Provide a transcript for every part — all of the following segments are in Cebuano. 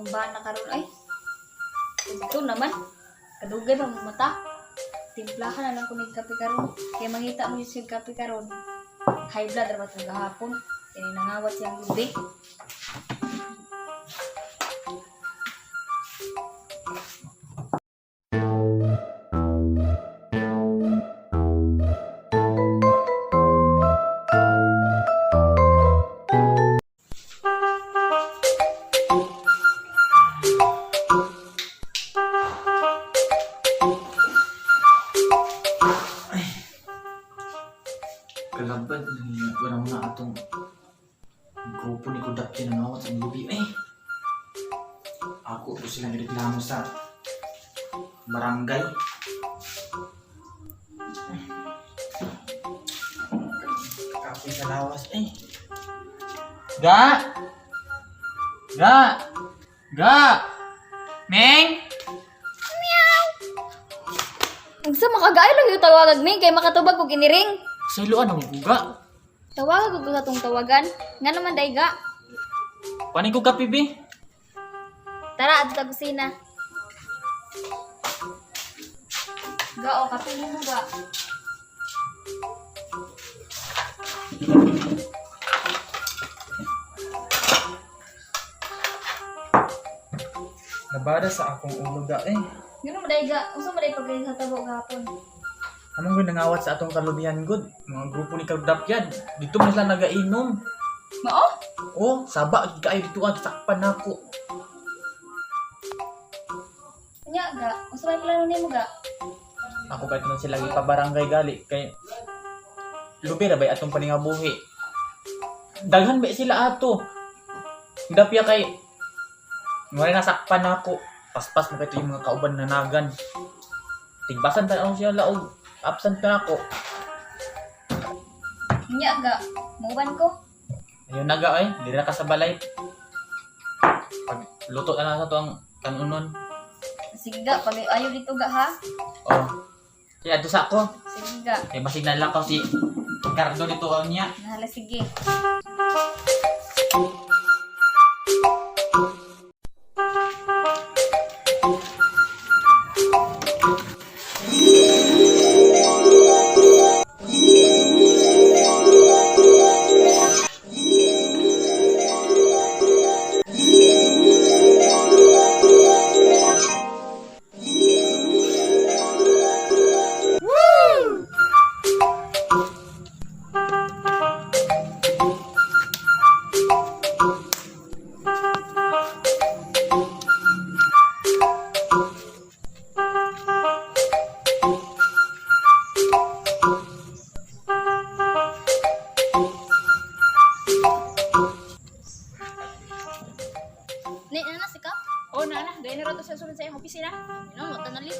Akong bana karon ay. Ito naman. Kadugay ba mo mata? Timplahan na lang ko ning kape karon. Kay mangita mo yung kape karon. High blood ra ba itong gahapon? Kaya nangawat siyang lubi. Kalaban ni wala na atong grupo ni Kudak kinangawat sa lubi eh. Ako ko sila nireklamo sa barangay. Kapoy sa lawas eh. Ga! Ga! Ga! Meng! Unsa makagayo lang yung tawagag mi kay makatubag og iniring. Sa iluan ang guga. Tawagag og sa tong tawagan. Nga naman day ga. Panin ko kape be? Tara adto ta kusina. Ga o kape mo ga. Nabada sa akong ulo ga eh. Ngano man day ga? Unsa man day pagkain sa tabo gahapon? Among gud nangawat sa atong kalubihan gud. Mga grupo ni Kardapyad. Dito man sila nagainom. Mao? Oh, saba gid kaayo dito ang sakpan nako. Nya ga, unsa may plano nimo ga? Ako kahit man sila gipabarangay gali kay lubi ra bay atong paningabuhi. Daghan ba sila ato? Dapya kay wala nasakpan nako. Paspas mo kay yung mga kauban na nagan. Tigbasan ta ang siya laog. Absent na ako. Nya ga, muuban ko. Ayun naga ay, dili na ka sa balay. Pag luto na lang sa to ang kanunon. Sige ga, pag ayo dito ga ha. Oh. Kaya adto sa ako. Sige ga. Kay basig na lang si Ricardo dito ang niya. Nahala sige. Ni na si ka? Oh, na na, gaya na rato sa sulod sa iyang opisina. Ano mo tanali?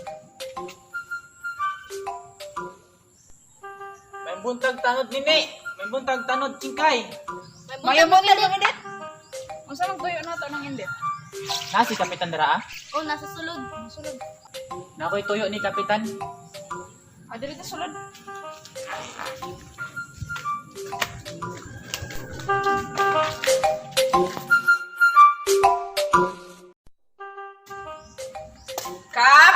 May buntag tanod nini. May buntag tanod chingkay. Mayo mo ng indit. Unsa man tuyo na to ng indit? Na si Kapitan dara ah. Oh, nasa sulod. Sulod. Na ako'y tuyo ni Kapitan. Ah, dili ta sulod. Kap!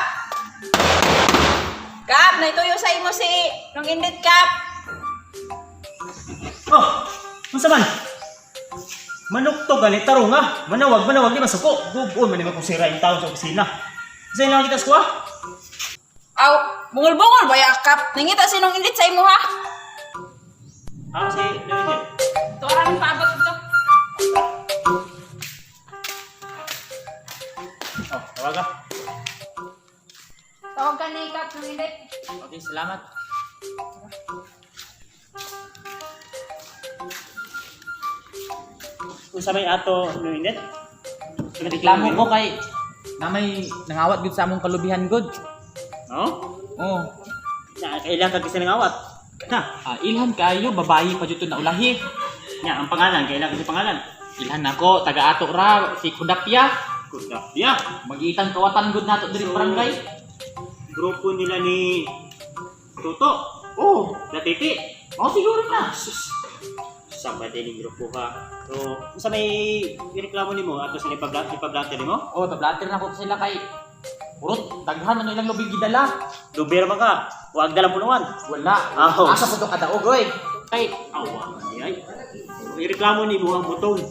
Kap, naituyo sa imo si nung indit Kap. Oh, unsa man? Manok to gani tarong ah. Manawag manawag di masuko. Gugon man ni sira yung taon sa opisina. Sa ilang kita skuha? Aw, bungol-bungol ba ya Kap? Nangita si nung indit sa imo ha? Ah, si Luigi. Tuwaran paabot ito. Oh, tawag ka. Tawag ka ni Kap nung indit. Okay, salamat. Unsa may ato Luigi? Reklamo ko kay na may nangawat gud sa among kalubihan gud. No? Oh. Na kailan ka kasi nangawat? Na, Ah, ilhan kayo babayi pa jud to na ulahi. nya ang pangalan, kailan kasi pangalan? Ilhan nako taga ato ra si Kudapya. Kuda. Ya, Magiitang kawatan gud nato diri sa barangay. grupo nila ni Tuto. Oh, Natiti. oh siguro na. Sus. Sa madaling grupo ha. So, unsa may reklamo nimo ato sa ipablatter nimo? Oh, tablater na ko sila kay Urot, daghan man ilang lubig gidala. Lubir man ka. Wag dalang punuan. Wala. Aw. Asa po to kadaog oy? Kay Awa man di ay. Ireklamo nimo ang butong.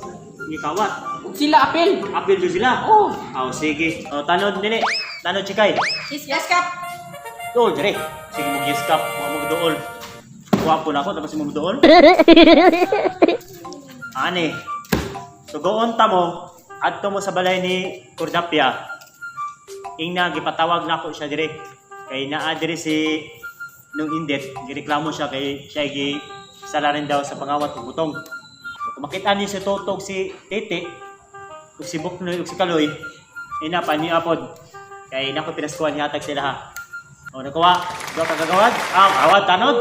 Gikawat. ug sila apil. Apil do sila. Oh, Aw, sige. O, tanod nini. Tanod chikay. Yes, Kap. Dool dire. Sige mo yes kap, mo mo dool. Gwapo na ako tapos mo dool. Ani. Sugoon ta mo adto mo sa balay ni Cordapia. Ingna gipatawag nako siya dire. Kay naa dire si nung indet, gireklamo siya kay siya gi salarin daw sa pangawat ug butong. Kung makita ni si Totog si Tete ug si Buknoy ug si Kaloy, ina pa ni apod. Kay nako pinaskuhan hatag sila ha. O nakuha, do ka gagawad? Aw, awad tanod.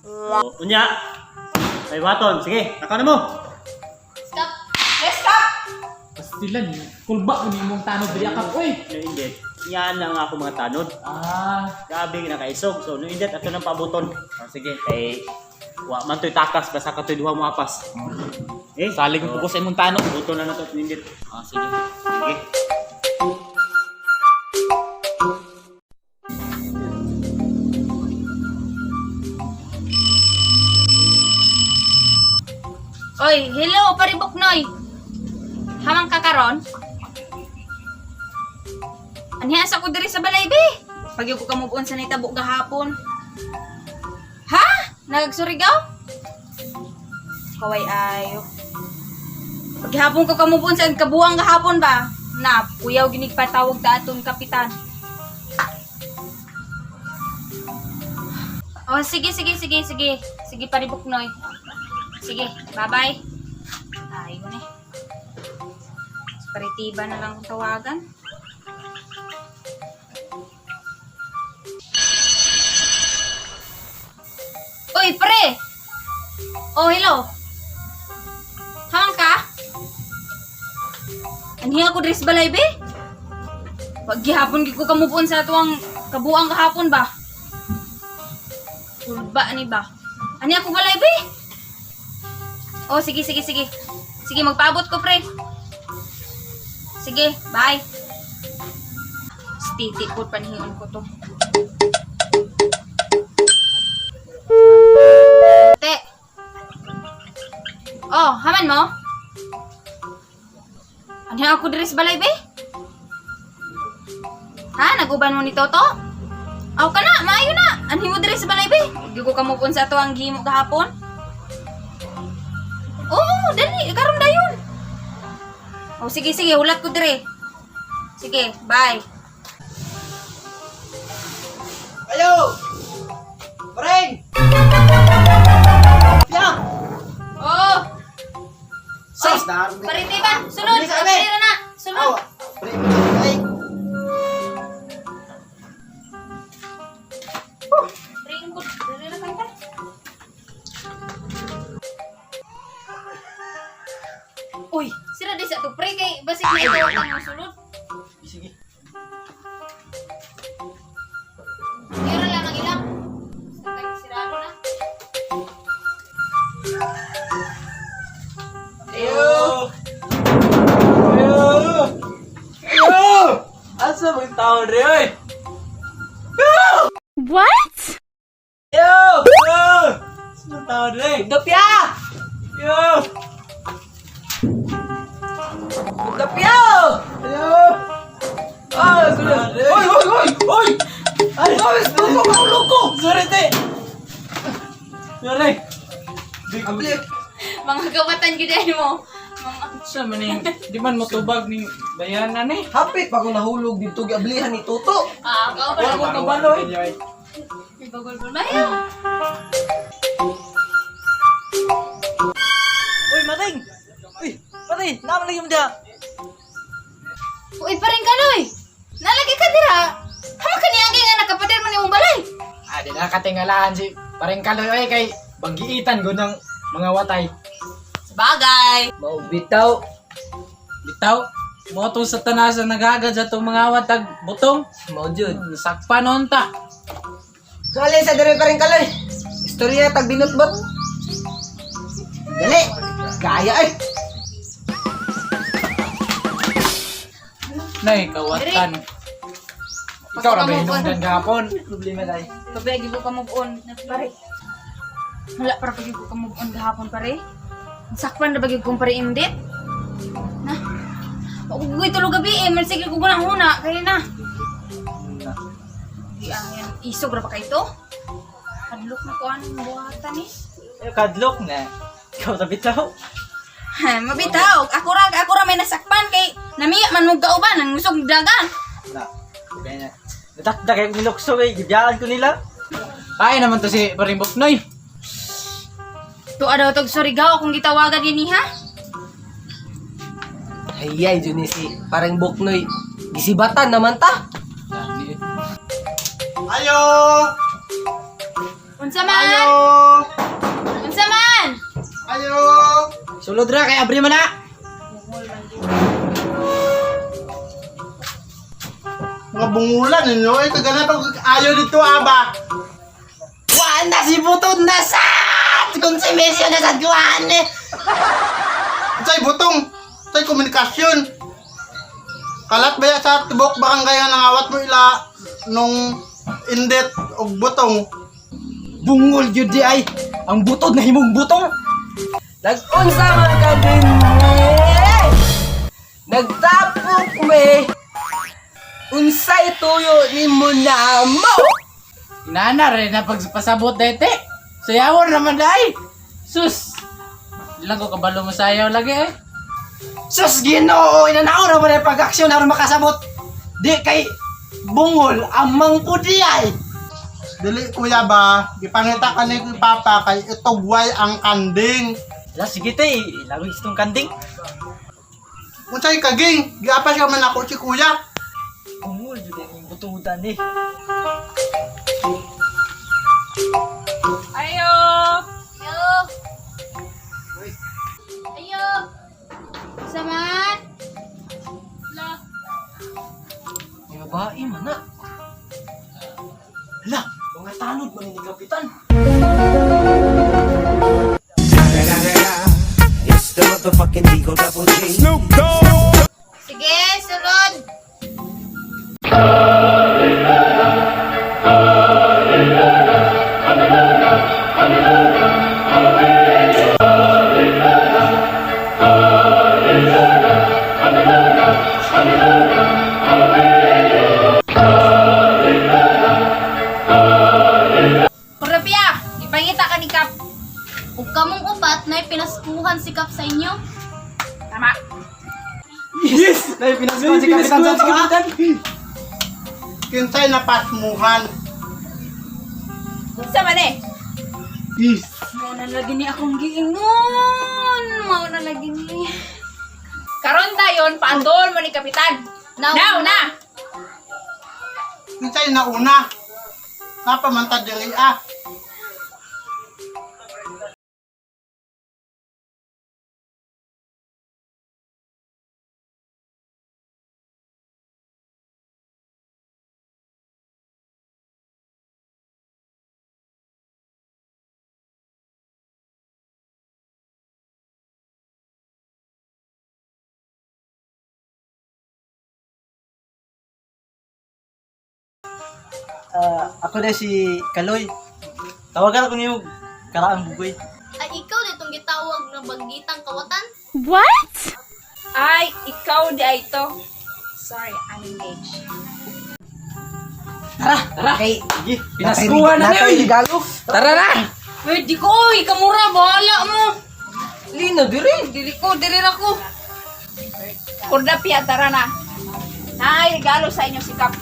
O, unya. May baton, sige, nakaw na mo. Stop. Yes, Kap. Pastilan, kulba ko nimong tanod diri akap oy. No indet, yan ang ako mga tanod. Ah, Grabe nga nakaisog. So no indet ato nang pabuton. ah, sige. Kay wa man to'y takas basta ka to'y duha mo apas. Eh, Salig mo po ko sa imong tanod. Buton na nato nindit. Ah, sige. Sige. Oy, hello, paribuknoy. Hamang ka karon? Anhi asa ko diri sa balay be. Pagyo ko kamubuon sa nitabo gahapon. Ha? Nagagsurigaw? Kaway ayo. Paghapon ko kamubuon sa kabuang gahapon ba? Na, kuyaw ginig patawag ta atong kapitan. Oh, sige, sige, sige, sige. Sige, paribuknoy. Sige, bye-bye. Ayo ni. Paritiba na lang kong tawagan. Uy, pre! Oh, hello. Hamang ka? Anhi ako diri sa balay be. Paghihapon gid ko kamubuon sa tuwang kabuang gahapon ba. Kulba ni ba? Ani ako balay be. Oh, sige, sige, sige. Sige, magpaabot ko, pre. Sige, bye. Stiti ko panhion ko to. Te. Oh, haman mo? Anhi ako diri sa balay be. Ha, naguban mo ni Toto? Aw ka na, maayo na. Anhi mo diri sa balay be. Gyud ko kamubuon sa tuwang gihimo gahapon. Oo, dali, karon dayon. Oh, sige sige, hulat ko dire. Sige, bye. Ayo! Pareng! Ya! Oh, Sus! Dar! paritiban. Sunod, Bilis, ame. dali na. Sunod. Ay! Ringkod, dali na kanta. Uy, sira di sa to pre kay basig na ito ang musulod. Sige. Yura lang ang ilang. Sa tayo sirado na. Ayo! Ayo! Ayo! Asa mo yung taon rin, oy? What? Yo! Yo! Asa mo yung taon rin? Dopya! Yo! Dopya! Yo! Ah, sorry. Oy, oy, oy! Oy! Ay, oy, loko ka, loko! Sorry, te! Sorry. Ablik! Mga kawatan gyud ay mo. Mga Sa man yung, di man matubag ni Bayana ni. Hapit pa kung nahulog dito giablihan ni Toto. ah, kao Wala ba? ko kabalo eh. Bagol-gol mayo. Uy, mating! Uy, pati, naman lagi mo diha. Uy, paring kanoy. Nalagi ka dira. Hama ka niya nga nakapader man imong balay. Ah, di na katingalaan si pareng kaloy ay kay banggiitan ko ng mga watay. Sabagay. Mao bitaw. Bitaw, mo tong sa tanasan nagagad sa itong mga watag butong. Mao jud. Sakpa noon ta. Alin sa dire pa rin kaloy. Istorya tag binutbot. Dali! Gaya ay! Nay, kawatan. Ikaw ra ba hinungdan gahapon? Problema day. Pabaya gyud ko ka move on, pare. Wala para pag ko ka move on gahapon pare. Sakpan ra ba gyud kong pare indit? Na. Wa ko guy tulog gabi eh, man sige ko gunang huna kay na. Di ang yan, isog ra ba kay to? Hadlok na ko anong buhatan eh. Ayo kadlok na. Ikaw sa bitaw. Ha, mabitaw. Ako ra may nasakpan kay namiya man mo kauban ang usog dagan. Na. Kaya na. Natakda kayo nilukso eh. Gibiyaan ko nila. Ay naman to si Paring Buknoy. Tuwa daw tog Surigao akong gitawagan dinhi ha. Hayay, dyan ni si parang Buknoy. Gisibatan naman ta. Gani. Ayo! Unsa man? Ayo! Unsa man? Ayo! Sulod ra kay abri man na. Mga bungulan ninyo eh, kagana pag ayo dito aba. Waan na si Butod na sad! Kung si Messi na sad kuhaan eh. Say butong, say komunikasyon. Kalat ba ya sa tibok barangay nga nangawat mo ila nung indet og butong. Bungol gyud di ay. Ang butod na himong butong. Nag-unsa man ka din eh. Nagtapok me. Unsay tuyo ni mo na mo? Inana rin na pagpasabot dete. Sayawon naman dai. Sus. Di lang ko kabalo mo sayaw lagi eh. Sus Ginoo, inanaw ra man ang pag-aksyon aron makasabot. Di kay bungol amang ko di ay. Dili kuya ba, gipangita ka ni papa kay itugway ang kanding. La sige te, lago istong kanding. Unsay kaging, giapas ka man ako si kuya. Bungol jud ang butudan eh. Ayo. Ayo. Ayo. Unsa man? La. May babae man na. Hala, mga tanod man ni Kapitan. It's the motherfucking Eagle Double G. Sige, sulod. Kurapia, ipangita ka ni Kap. Ug kamong upat na pinaskuhan si Kap sa inyo. Tama. Yes! Nay pinasko si Kapitan sa Kapitan. Kinsay napasmuhan. Unsa man eh? Yes. Mao na lagi ni akong giingon. Mao na lagi ni. Karon dayon paandol mo ni Kapitan. Now, Now na. Kinsay nauna. Napamantad diri ah. Ah, ako na si Kaloy. Tawagan ako niyo karaang bugoy. Ay ikaw ditong gitawag na bagitang kawatan. Ay, ikaw di ay to. Sorry, I'm engaged. Tara, tara. Kay Sige. Pinaskuhan na ni oy. regalo. Tara na. Uy, di ko, oy, kamura, bahala mo. Lino diri. Dili ko, dili ra ko. Kordapia, tara na. Naay, regalo sa inyo si Kap.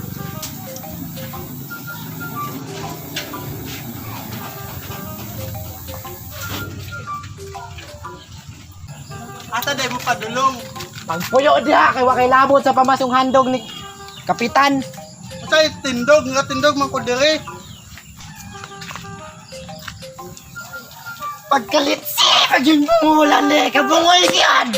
Asa day mo padulong. Pagpuyo diha kay wa kay labot sa pamasong handog ni Kapitan. Unsay tindog nga tindog man ko diri. Pagkalitsi pag yung bungulan eh, kabungol yan.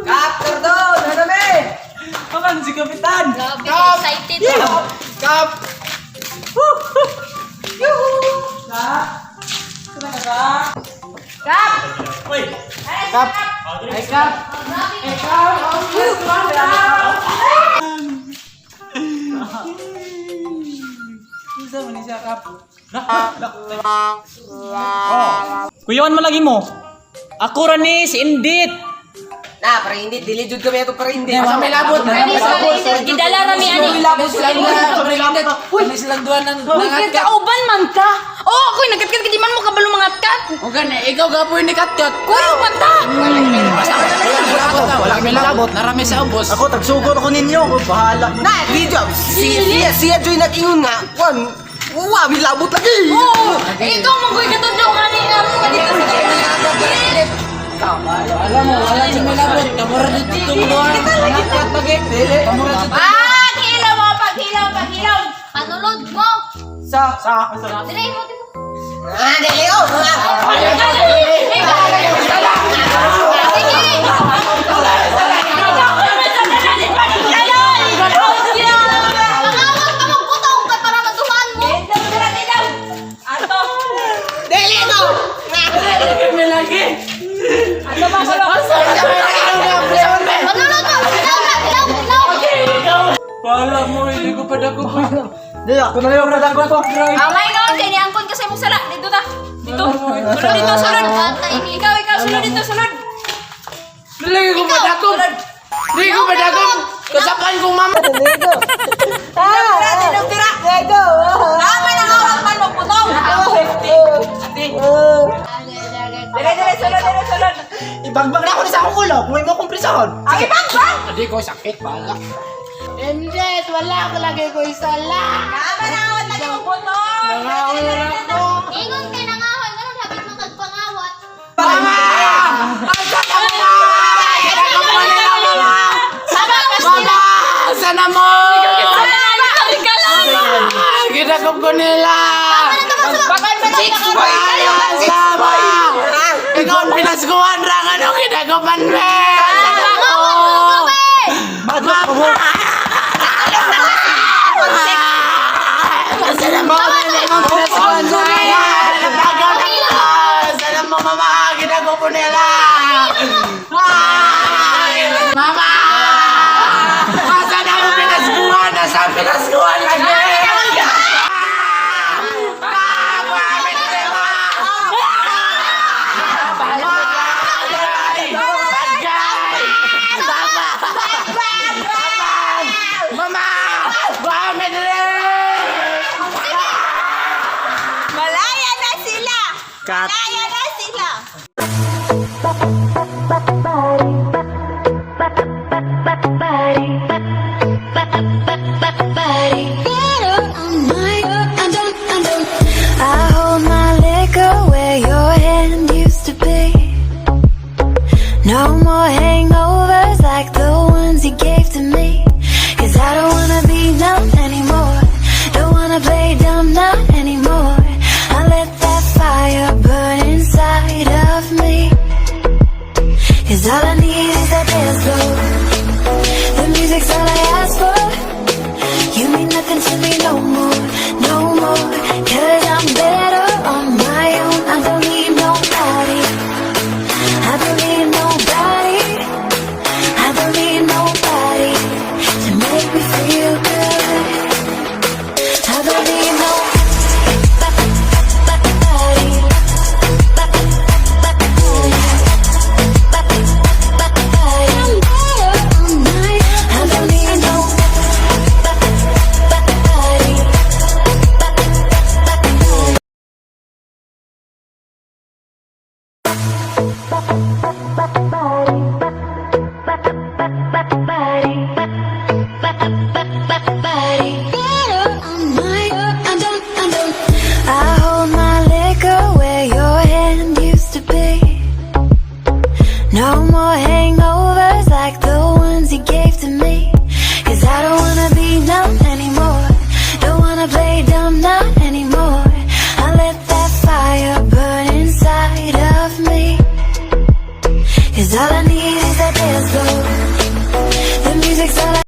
Kap, Cardon, hanami! Aman si Kapitan. Grabe, excited. Yeah! Kap! Kap! Uy! Kap! Ay, Kap! Ikaw, ang Unsa man ni siya, Kap? Kuyon man lagi mo. Ako ra ni si Indit. Na, para hindi dili jud kami ato para hindi. Asa may labot? Gidala ra mi ani. Labot silang duha. Uy, silang duha ng Uy, nangatkat. kauban man ka. Oh, ako'y nagatkat ka di man mo kabalo mangatkat. O gani, ikaw gapoy ni Katkat. Kuyo man ta. Wala kami labot. Narami sa ubos. Ako, tagsugod ako ninyo. Bahala. Na, di jud. Si siya siya joy nag-ingon nga. Wan, wa mi labot lagi. Oo, ikaw man ko'y katudlo nga ni amo nga dito sa Alam mo, wala siya may labot. Kamura dito itong duha. Nangatkat lagi. Kamura dito. Paghilaw mo, paghilaw, paghilaw. Panulod mo. Sa! Sa! Dire mo dito. Ah, dili oh. Sige. Pangawat ka magbutong kay para madumaan mo. Ato. Dili no. Ato ba ko? Panulod mo. Hilaw na, hilaw, hilaw. Wala mo, hindi ko pa dako. Di, ako na lang yung ko. Amay no, kay niangkon ka sa imong sala. Dito ta. Dito. Sulod dito, sulod. Ikaw, ikaw, sulod dito, sulod. Dili ko pa dako. Dili ko pa dako. Kasapan kong mama. Tira, tira, tira. Tama na awat man mo putong. Dili, dili, sulod, dili, sulod. Ibagbag na ako ni sa akong ulo. Kung may mo akong prisahon. Ang ibang bang. Hindi ko sakit pala. MJ, wala ko lagi ko isala. Tama na awat lagi mo putong. Nangahoy ako. Ingon kay nangahoy nganong hapit mo kag pangawat. Mama! Ang sana mo! Kinakapo nila, mama! Sama ka sila. Mama! Sana mo! Ginakop ko nila! Six boy kayo, six boy. Ikaw ang pinaskuhan ra nga nung ginakopan me! Sana mo! Madlok mo. Sana mo! Ikaw ang pinaskuhan ra! Napagaw na ko! Sana mo, mama! Ginakop ko nila! Mama! Asan ang pinaskuhan? Asan ang pinaskuhan lagi? Mama! Mama! Malaya na sila. Cut. Malaya na sila. Body, body, body, body.